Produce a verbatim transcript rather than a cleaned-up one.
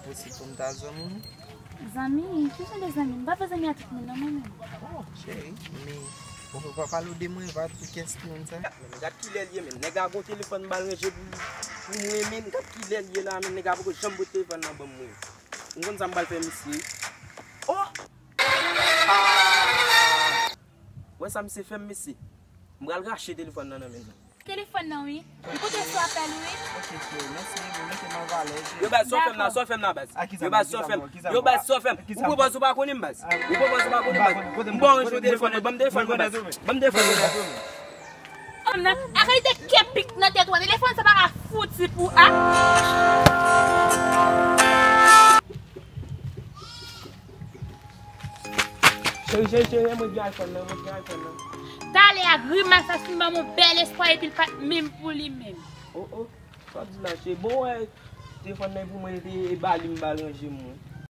Posib pou m ta zanmi w? Zanmi? Ki jan de zanmi? M pa fè zanmi a tout moun non mwen menm. Oh, cheri, men ou pa pale w de mwen, pa pou kès moun sa. Men gad kilè l ye, men nèg la gon telefòn m al ranje pou, pou mwen, men gad kilè l ye la, men nèg la poko janm pote telefòn nan ban mwen. M konn sa m pral fè misye. Oh! Wè sa misye fè m, mesye. M pral rache telefòn nan nan men l. Telefòn nan, wi. M koute sou apèl ou, wi. Ok, cheri, mèsi, mwen mete m an valè. Yo, baz, sa w fè m la, sa w fè m la, baz. Yo, baz, sa w fè m. Yo, baz, sa w fè m. Ou pran pòz ou pa konnen m, baz. Ou pran pòz ou pa konnen m, baz. M ba w ranje telefòn nan, ban m telefòn nan, baz. Ban m telefòn nan, baz. Fanm nan, a kalite kè pik nan tèt ou a, telefòn sa pa ka fouti pou a. Cheri, cheri, cheri, mwen gen iPhone nan, mwen gen iPhone nan. Talè a, grimas la fin ban m yon bèl espwa epi l pa t menm pou li menm. Oh, oh, sa w di la, cheri? Bon, wè, telefòn nan pou mwen, e ba li m ba l ranje mwen.